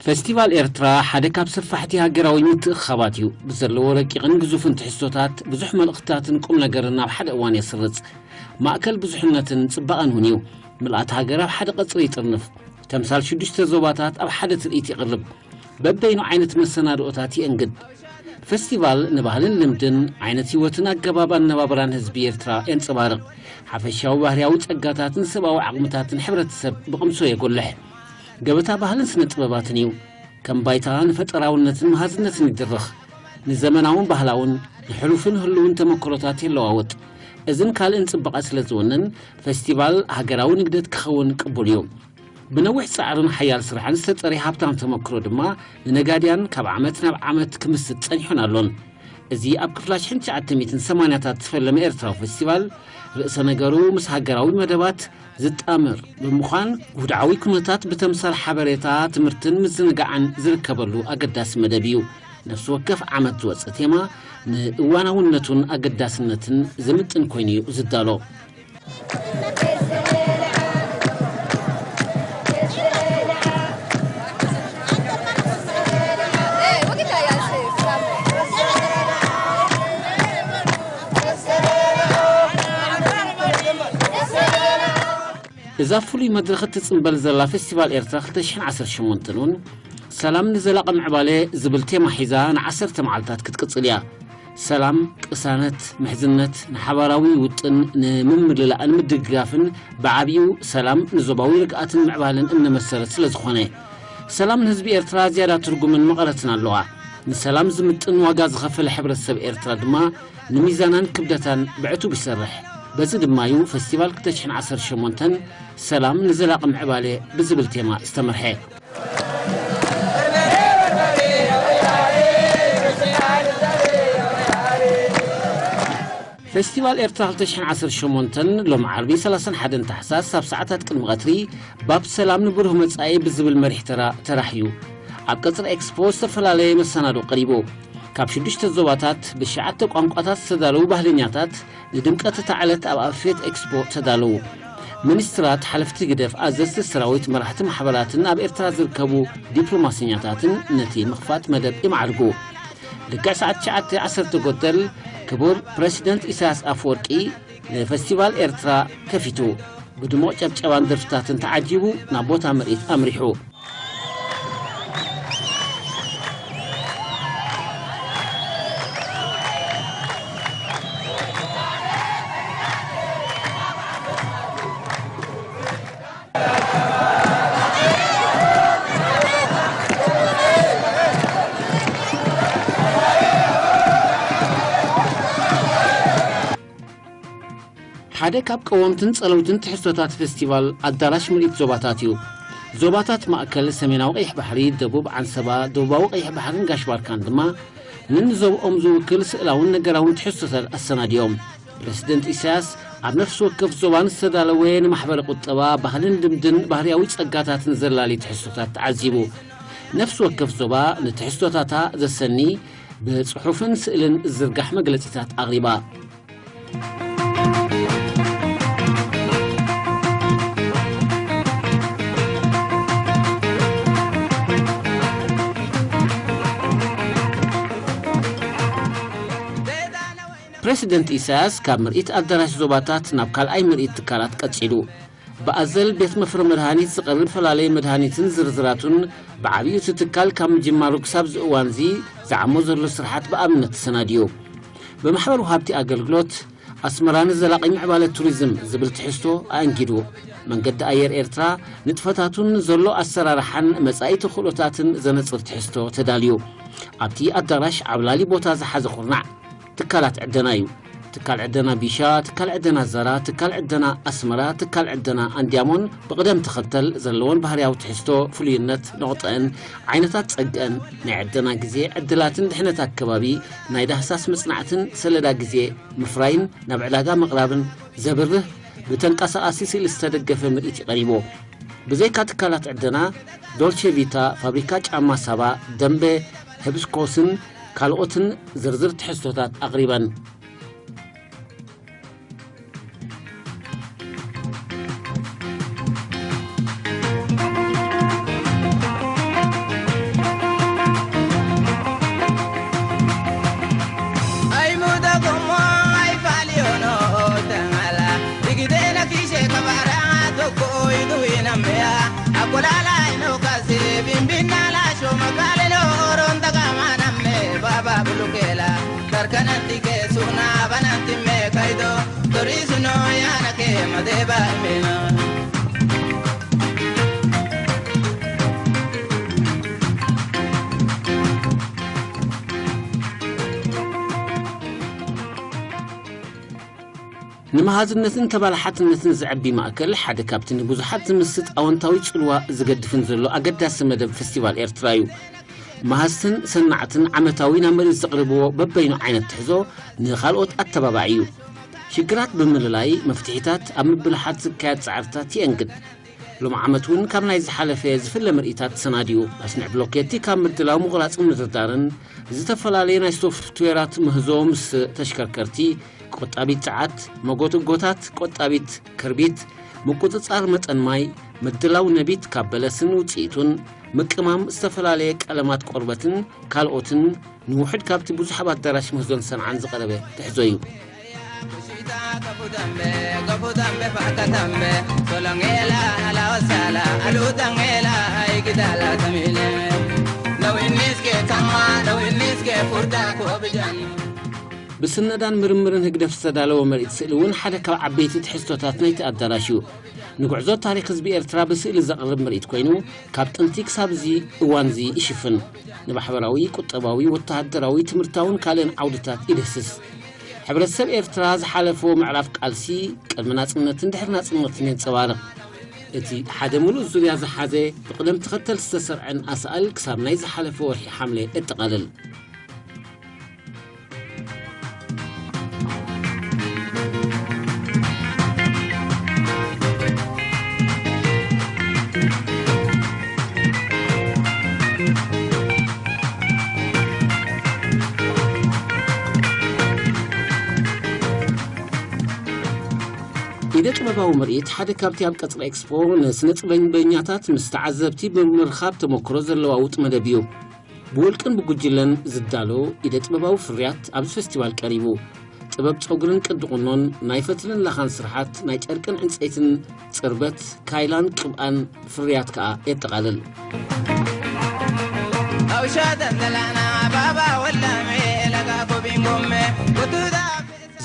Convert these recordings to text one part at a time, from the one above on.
ፈስቲቫል ኤርትራ ሓደ ካብ ሰፋሕቲ ሃገራዊ ምትእኽኻባት እዩ። ብዘለዎ ረቂቕን ግዙፍን ትሕዝቶታት፣ ብዙሕ መልእኽትታትን ቁም ነገርን ኣብ ሓደ እዋን የስርጽ። ማእከል ብዙሕነትን ጽባቐን እውን እዩ። ምልኣት ሃገር ኣብ ሓደ ቀጽሪ ይጥርንፍ። ተምሳል ሽዱሽተ ዞባታት ኣብ ሓደ ትርኢት የቕርብ። በበይኑ ዓይነት መሰናድኦታት የእንግድ። ፈስቲቫል ንባህልን ልምድን፣ ዓይነት ህይወትን ኣገባብ ኣነባብራን ህዝቢ ኤርትራ የንጸባርቕ። ሓፈሻዊ ባህርያዊ ጸጋታትን ሰብኣዊ ዓቕምታትን ሕብረተሰብ ብቕምሶ የጎልሕ። ገበታ ባህልን ስነ ጥበባትን እዩ። ከም ባይታ ንፈጠራውነትን መሃዝነትን ይድርኽ። ንዘመናውን ባህላውን፣ ንሕሉፍን ህሉውን ተመክሮታት የለዋውጥ። እዝን ካልእን ጽባቐ ስለ ዝውንን፣ ፈስቲቫል ሃገራዊ ንግደት ክኸውን ቅቡል እዩ። ብነዊሕ ጻዕርን ሓያል ስራሕን ዝተጸረየ ሃብታም ተመክሮ ድማ፣ ንነጋድያን ካብ ዓመት ናብ ዓመት ክምስጥ ጸኒሑን ኣሎን። እዚ ኣብ ክፍላ ሽሕን ትሽዓተ ሚእትን ሰማንያታት ዝፈለመ ኤርትራዊ ፈስቲቫል፣ ርእሰ ነገሩ ምስ ሃገራዊ መደባት ዝጣመር ብምዃን፣ ውድዓዊ ኩነታት ብተምሳል ሓበሬታ፣ ትምህርትን ምዝንጋዕን ዝርከበሉ ኣገዳሲ መደብ እዩ። ነፍሲ ወከፍ ዓመት ዝወጽእ ቴማ ንእዋናውነቱን ኣገዳስነትን ዝምጥን ኮይኑ እዩ ዝዳሎ። እዛ ፍሉይ መድረኽ እትጽምበል ዘላ ፈስቲቫል ኤርትራ ክልተ ሽሕን ዓሰርተ ሸሞንተን እውን፣ ሰላም ንዘላቒ ምዕባለ ዝብል ቴማ ሒዛ ንዓሰርተ መዓልታት ክትቅጽል እያ። ሰላም፣ ቅሳነት፣ ምሕዝነት፣ ንሓባራዊ ውጥን ንምምልላእን ምድግጋፍን፣ ብዓብዩ ሰላም ንዞባዊ ርግኣትን ምዕባለን እምነ መሰረት ስለ ዝኾነ፣ ሰላም ንህዝቢ ኤርትራ ዝያዳ ትርጉምን መቐረትን ኣለዋ። ንሰላም ዝምጥን ዋጋ ዝኸፈለ ሕብረተሰብ ኤርትራ ድማ፣ ንሚዛናን ክብደታን ብዕቱብ ይሰርሕ። በዚ ድማ እዩ ፈስቲቫል ክልተ ሽሕን ዓሰርተ ሸሞንተን ሰላም ንዘላቒ ምዕባለ ብዝብል ቴማ ዝተመርሐ። ፈስቲቫል ኤርትራ ክልተ ሽሕን ዓሰርተ ሸሞንተን ሎም ዓርቢ ሰላሳን ሓደን ታሕሳስ ኣብ ሰዓታት ቅድሚ ቀትሪ፣ ባብ ሰላም ንብሩህ መጻኢ ብዝብል መሪሕ ተራ ተራሕዩ። ኣብ ቀጽሪ ኤክስፖ ዝተፈላለየ መሰናዶ ቀሪቡ። ካብ ሽዱሽተ ዞባታት ብሽዓተ ቋንቋታት ዝተዳለዉ ባህልኛታት ንድምቀት እታ ዕለት ኣብ ኣፍየት ኤክስፖ ተዳለዉ። ሚኒስትራት፣ ሓለፍቲ ግደፍ፣ ኣዘዝቲ ሰራዊት፣ መራሕቲ ማሕበራትን ኣብ ኤርትራ ዝርከቡ ዲፕሎማሰኛታትን ነቲ ምኽፋት መደብ ይማዕርጉ። ልክዕ ሰዓት ትሽዓተ ዓሰርተ ጎደል፣ ክቡር ፕረሲደንት ኢሳያስ ኣፈወርቂ ንፈስቲቫል ኤርትራ ከፊቱ፣ ብድሙቕ ጨብጨባን ደርፍታትን ተዓጂቡ ናብ ቦታ ምርኢት ኣምሪሑ። ሓደ ካብ ቀወምትን ጸለውትን ትሕዝቶታት ፈስቲቫል ኣዳራሽ ምርኢት ዞባታት እዩ። ዞባታት ማእከል፣ ሰሜናዊ ቀይሕ ባሕሪ፣ ደቡብ ዓንሰባ፣ ደቡባዊ ቀይሕ ባሕርን ጋሽ ባርካን ድማ ነንዞብኦም ዝውክል ስእላውን ነገራውን ትሕዝቶታት ኣሰናዲኦም። ፕረሲደንት ኢሳያስ ኣብ ነፍሲ ወከፍ ዞባ ንዝተዳለወ ንማሕበረ ቁጠባ፣ ባህልን ልምድን ባህርያዊ ጸጋታትን ዘላሊ ትሕዝቶታት ተዓዚቡ። ነፍሲ ወከፍ ዞባ ንትሕዝቶታታ ዘሰኒ ብጽሑፍን ስእልን ዝዝርጋሕ መግለጺታት ኣቕሪባ። ፕረሲደንት ኢሳያስ ካብ ምርኢት ኣዳራሽ ዞባታት ናብ ካልኣይ ምርኢት ትካላት ቀጺሉ። ብኣዘል ቤት መፍረ መድሃኒት ዝቐርብ ፈላለየ መድሃኒትን ዝርዝራቱን ብዓብዩ እቲ ትካል ካብ ምጅማሩ ክሳብ እዚ እዋንዚ ዝዓሞ ዘሎ ስርሓት ብኣብነት ተሰናድዩ። ብማሕበር ወሃብቲ ኣገልግሎት ኣስመራ ንዘላቒ ምዕባለ ቱሪዝም ዝብል ትሕዝቶ ኣእንጊዱ። መንገዲ ኣየር ኤርትራ ንጥፈታቱን ዘሎ ኣሰራርሓን መጻኢ ተኽእሎታትን ዘነጽር ትሕዝቶ ተዳልዩ። ኣብቲ ኣዳራሽ ዓብላሊ ቦታ ዝሓዘ ኩርናዕ ትካላት ዕደና እዩ። ትካል ዕደና ቢሻ፣ ትካል ዕደና ዘራ፣ ትካል ዕደና ኣስመራ፣ ትካል ዕደና ኣንድያሞን ብቕደም ተኸተል ዘለዎን ባህርያዊ ትሕዝቶ፣ ፍሉይነት፣ ነቑጠአን፣ ዓይነታት ጸግአን፣ ናይ ዕደና ግዜ፣ ዕድላትን ድሕነት ኣከባቢ፣ ናይ ዳህሳስ መጽናዕትን ሰለዳ ግዜ ምፍራይን ናብ ዕዳጋ ምቕራብን ዘብርህ ብተንቀሳቓሲ ስእሊ ዝተደገፈ ምርኢት እዩ ቀሪቡ። ብዘይካ ትካላት ዕደና፣ ዶልቼ ቪታ፣ ፋብሪካ ጫማ ሳባ፣ ደምበ፣ ህብስኮስን ካልኦትን ዝርዝር ትሕዝቶታት ኣቕሪበን። ንመሃዝነትን ተባላሓትነትን ዘዕቢ ማእከል ሓደ ካብቲ ንብዙሓት ዝምስጥ ኣወንታዊ ጽልዋ ዝገድፍን ዘሎ ኣገዳሲ መደብ ፈስቲቫል ኤርትራ እዩ። መሃዝትን ሰናዕትን ዓመታዊ ናብ መሬት ዘቕርብዎ በበይኑ ዓይነት ትሕዞ ንኻልኦት ኣተባባዒ እዩ። ሽግራት ብምልላይ መፍትሒታት ኣብ ምብልሓት ዝካየድ ጻዕርታት የእንግድ። ሎም ዓመት እውን ካብ ናይ ዝሓለፈ ዝፍለ ምርኢታት ሰናዲኡ። ኣስንዕ ብሎኬቲ ካብ ምድላው ምቑራጽ ምድርዳርን ዝተፈላለዩ ናይ ሶፍትዌራት ምህዞ ምስ ተሽከርከርቲ፣ ቆጣቢት ጸዓት፣ መጎትጎታት፣ ቆጣቢት ክርቢት፣ ምቁጽጻር መጠን ማይ፣ ምድላው ነቢት ካብ በለስን ውጽኢቱን፣ ምቅማም ዝተፈላለየ ቀለማት ቆርበትን ካልኦትን ንውሕድ ካብቲ ብዙሕ ኣብ ኣዳራሽ ምህዞን ሰንዓን ዝቐረበ ትሕዞ እዩ። ብስነዳን ምርምርን ህግደፍ ዝተዳለወ ምርኢት ስእሊ እውን ሓደ ካብ ዓበይቲ ትሕዝቶታት ናይቲ ኣዳራሽ እዩ። ንጉዕዞ ታሪኽ ህዝቢ ኤርትራ ብስእሊ ዘቕርብ ምርኢት ኮይኑ፣ ካብ ጥንቲ ክሳብ እዚ እዋንዚ ይሽፍን። ንማሕበራዊ፣ ቁጠባዊ፣ ወተሃደራዊ፣ ትምህርታውን ካልእን ዓውድታት ይድህስስ። ሕብረተሰብ ኤርትራ ዝሓለፎ ምዕራፍ ቃልሲ፣ ቅድሚ ናጽነትን ድሕሪ ናጽነትን የንጸባርቕ። እቲ ሓደ ምሉእ ዙርያ ዝሓዘ ብቕደም ተኸተል ዝተሰርዐን ኣሳእል ክሳብ ናይ ዝሓለፈ ወርሒ ሓምለ የጠቓልል። ኢደ ጥበባዊ ምርኢት ሓደ ካብቲ ኣብ ቀጽሪ ኤክስፖ ንስነ ጥበበኛታት ምስ ተዓዘብቲ ብምርኻብ ተመክሮ ዘለዋውጥ መደብ እዩ። ብውልቅን ብጉጅለን ዝዳሎ ኢደ ጥበባዊ ፍርያት ኣብዚ ፈስቲቫል ቀሪቡ። ጥበብ ጸጉርን ቅዲ ቁኖን፣ ናይ ፈትልን ላኻን ስርሓት፣ ናይ ጨርቅን ዕንጸይትን ጽርበት፣ ካይላን ቅብኣን ፍርያት ከኣ የጠቓልል።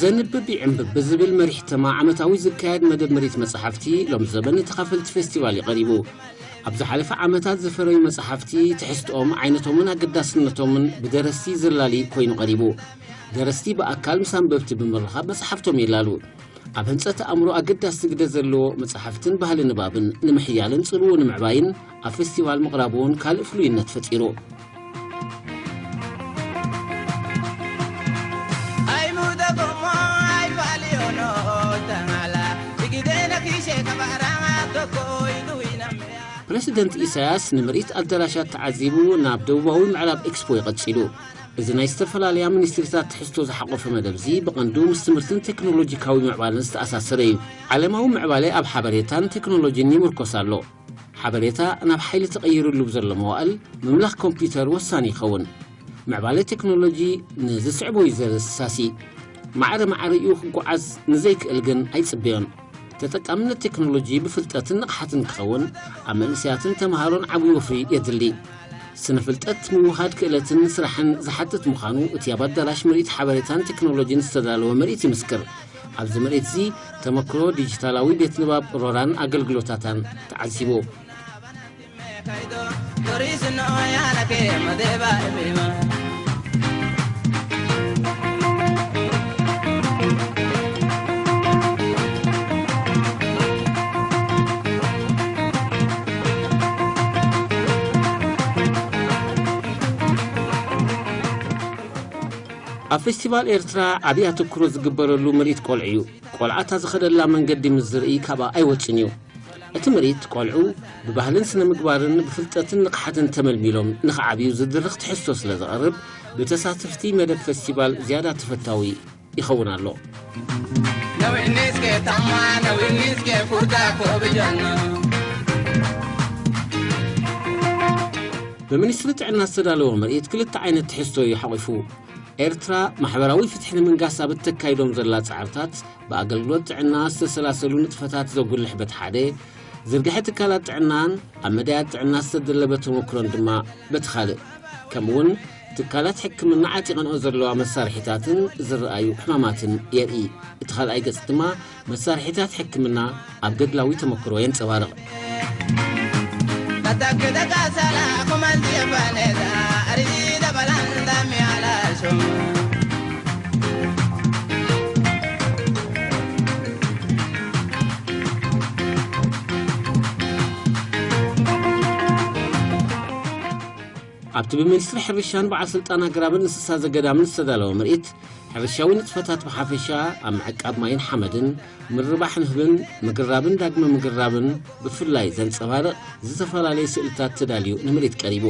ዘንብብ ይዕንብብ ብዝብል መሪሕ ተማ ዓመታዊ ዝካየድ መደብ ምርኢት መጻሕፍቲ ሎም ዘበን ንተኻፈልቲ ፌስቲቫል እዩ ቀሪቡ። ኣብ ዝሓለፈ ዓመታት ዝፈረዩ መጻሕፍቲ ትሕዝትኦም፣ ዓይነቶምን ኣገዳስነቶምን ብደረስቲ ዘላሊ ኮይኑ ቀሪቡ። ደረስቲ ብኣካል ምስ ኣንበብቲ ብምርኻብ መጻሕፍቶም የላሉ። ኣብ ህንጸት ኣእምሮ ኣገዳሲ ግደ ዘለዎ መጻሕፍትን ባህሊ ንባብን ንምሕያልን ጽልኡ ንምዕባይን ኣብ ፌስቲቫል ምቕራቡ እውን ካልእ ፍሉይነት ፈጢሩ። ፕረሲደንት ኢሳያስ ንምርኢት ኣዳራሻት ተዓዚቡ ናብ ደቡባዊ ምዕራብ ኤክስፖ ይቐጺሉ። እዚ ናይ ዝተፈላለያ ሚኒስትሪታት ትሕዝቶ ዝሓቖፈ መደብ እዚ ብቐንዱ ምስ ትምህርትን ቴክኖሎጂካዊ ምዕባለን ዝተኣሳሰረ እዩ። ዓለማዊ ምዕባለ ኣብ ሓበሬታን ቴክኖሎጂን ይምርኮስ ኣሎ። ሓበሬታ ናብ ሓይሊ ተቐይሩሉ ብዘሎ መዋእል ምምላኽ ኮምፒውተር ወሳኒ ይኸውን። ምዕባለ ቴክኖሎጂ ንዝስዕቦ እዩ ዘሳሲ። ማዕረ ማዕሪኡ ክጓዓዝ ንዘይክእል ግን ኣይጽበዮን። ተጠቃምነት ቴክኖሎጂ ብፍልጠትን ንቕሓትን ክኸውን ኣብ መንእሰያትን ተምሃሮን ዓብዪ ወፍሪ የድሊ። ስነ ፍልጠት ምውሃድ ክእለትን ስራሕን ዝሓትት ምዃኑ እቲ ኣብ ኣዳራሽ ምርኢት ሓበሬታን ቴክኖሎጂን ዝተዳለወ ምርኢት ይምስክር። ኣብዚ ምርኢት እዚ ተመክሮ ዲጂታላዊ ቤት ንባብ ሮራን ኣገልግሎታታን ተዓዚቡ። ኣብ ፌስቲቫል ኤርትራ ዓብዪ ኣተኩሮ ዝግበረሉ ምርኢት ቆልዑ እዩ። ቆልዓ እታ ዝኸደላ መንገዲ ምስ ዝርኢ ካብኣ ኣይወጽን እዩ። እቲ ምርኢት ቆልዑ ብባህልን ስነ ምግባርን ብፍልጠትን ንቕሓትን ተመልሚሎም ንኽዓብዩ ዝድርኽ ትሕዝቶ ስለ ዘቕርብ ብተሳተፍቲ መደብ ፌስቲቫል ዝያዳ ተፈታዊ ይኸውን ኣሎ። ብሚኒስትሪ ጥዕና ዝተዳለወ ምርኢት ክልተ ዓይነት ትሕዝቶ እዩ ሓቒፉ። ኤርትራ ማሕበራዊ ፍትሒ ንምንጋስ ኣብ እተካይዶም ዘላ ጻዕርታት ብኣገልግሎት ጥዕና ዝተሰላሰሉ ንጥፈታት ዘጉልሕ በቲ ሓደ፣ ዝርግሐ ትካላት ጥዕናን ኣብ መዳያት ጥዕና ዝተደለበ ተመክሮን ድማ በቲ ካልእ፣ ከምኡውን ትካላት ሕክምና ዓጢቐንኦ ዘለዋ መሳርሒታትን ዝረኣዩ ሕማማትን የርኢ። እቲ ካልኣይ ገጽ ድማ መሳርሒታት ሕክምና ኣብ ገድላዊ ተመክሮ የንጸባርቕ። ኣብቲ ብሚኒስትሪ ሕርሻን በዓል ስልጣን ኣግራብን እንስሳ ዘገዳምን ዝተዳለወ ምርኢት፣ ሕርሻዊ ንጥፈታት ብሓፈሻ፣ ኣብ ምዕቃብ ማይን ሓመድን፣ ምርባሕ ንህብን ምግራብን ዳግመ ምግራብን ብፍላይ ዘንጸባርቕ ዝተፈላለየ ስእልታት ተዳልዩ ንምርኢት ቀሪቡ።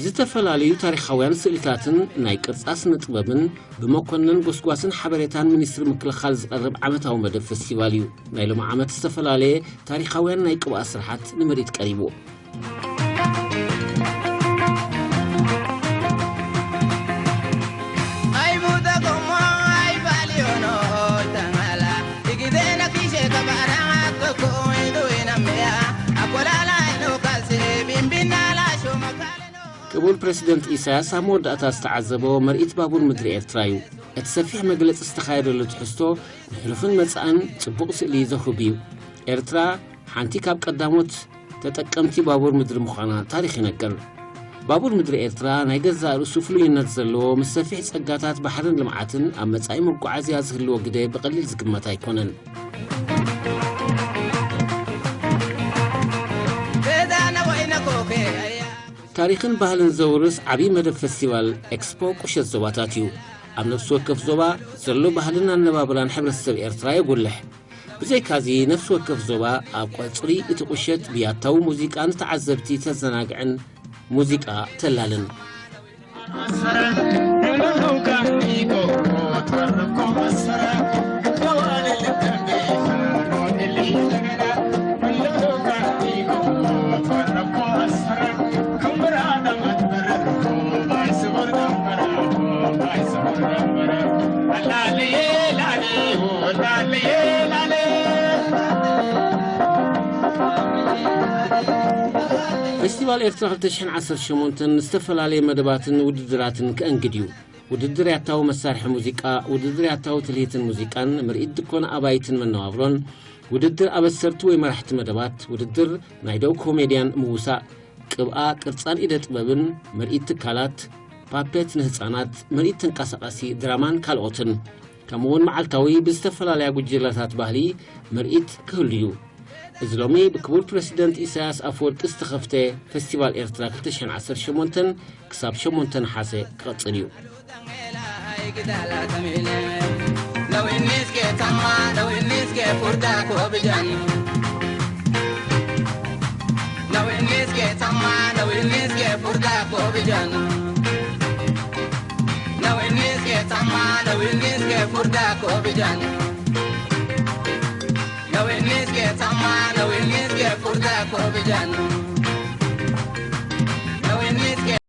ዝተፈላለዩ ታሪኻውያን ስእልታትን ናይ ቅርጻ ስነ ጥበብን ብመኮነን ጎስጓስን ሓበሬታን ሚኒስትሪ ምክልኻል ዝቐርብ ዓመታዊ መደብ ፈስቲቫል እዩ። ናይ ሎሚ ዓመት ዝተፈላለየ ታሪኻውያን ናይ ቅብኣ ስርሓት ንምርኢት ቀሪቡ። ክቡር ፕረሲደንት ኢሳያስ ኣብ መወዳእታ ዝተዓዘቦ ምርኢት ባቡር ምድሪ ኤርትራ እዩ። እቲ ሰፊሕ መግለጺ ዝተኻየደሉ ትሕዝቶ ንሕሉፍን መጻእን ጽቡቕ ስእሊ ዘህብ እዩ። ኤርትራ ሓንቲ ካብ ቀዳሞት ተጠቀምቲ ባቡር ምድሪ ምዃና ታሪኽ ይነግር። ባቡር ምድሪ ኤርትራ ናይ ገዛእ ርእሱ ፍሉይነት ዘለዎ፣ ምስ ሰፊሕ ጸጋታት ባሕርን ልምዓትን ኣብ መጻኢ መጓዓዝያ ዝህልዎ ግደ ብቐሊል ዝግመት ኣይኮነን። ታሪኽን ባህልን ዘውርስ ዓብዪ መደብ ፈስቲቫል ኤክስፖ ቁሸት ዞባታት እዩ። ኣብ ነፍሲ ወከፍ ዞባ ዘሎ ባህልን ኣነባብራን ሕብረተሰብ ኤርትራ የጉልሕ። ብዘይካዚ፣ ነፍሲ ወከፍ ዞባ ኣብ ቁጽሪ እቲ ቁሸት ብያታዊ ሙዚቃ ንተዓዘብቲ ተዘናግዕን ሙዚቃ ተላልን። ፌስቲቫል ኤርትራ ክልተ ሽሕን ዓሰርተ ሸሞንተን ዝተፈላለየ መደባትን ውድድራትን ከእንግድ እዩ። ውድድር ያታዊ መሳርሒ ሙዚቃ፣ ውድድር ያታዊ ትልሂትን ሙዚቃን፣ ምርኢት ድኮን ኣባይትን መነባብሮን፣ ውድድር ኣበሰርቲ ወይ መራሕቲ መደባት፣ ውድድር ናይ ደው ኮሜድያን ምውሳእ፣ ቅብኣ ቅርጻን ኢደ ጥበብን፣ ምርኢት ትካላት፣ ፓፔት ንህጻናት፣ ምርኢት ተንቀሳቓሲ ድራማን ካልኦትን። ከምኡውን መዓልታዊ ብዝተፈላለያ ጉጅለታት ባህሊ ምርኢት ክህሉ እዩ። እዚ ሎሚ ብክቡር ፕረሲደንት ኢሳያስ ኣፈወርቂ ዝተኸፍተ ፈስቲቫል ኤርትራ ክልተ ሽሕን ዓሰርተ ሸሞንተን ክሳብ ሸሞንተ ነሓሰ ክቐጽል እዩ።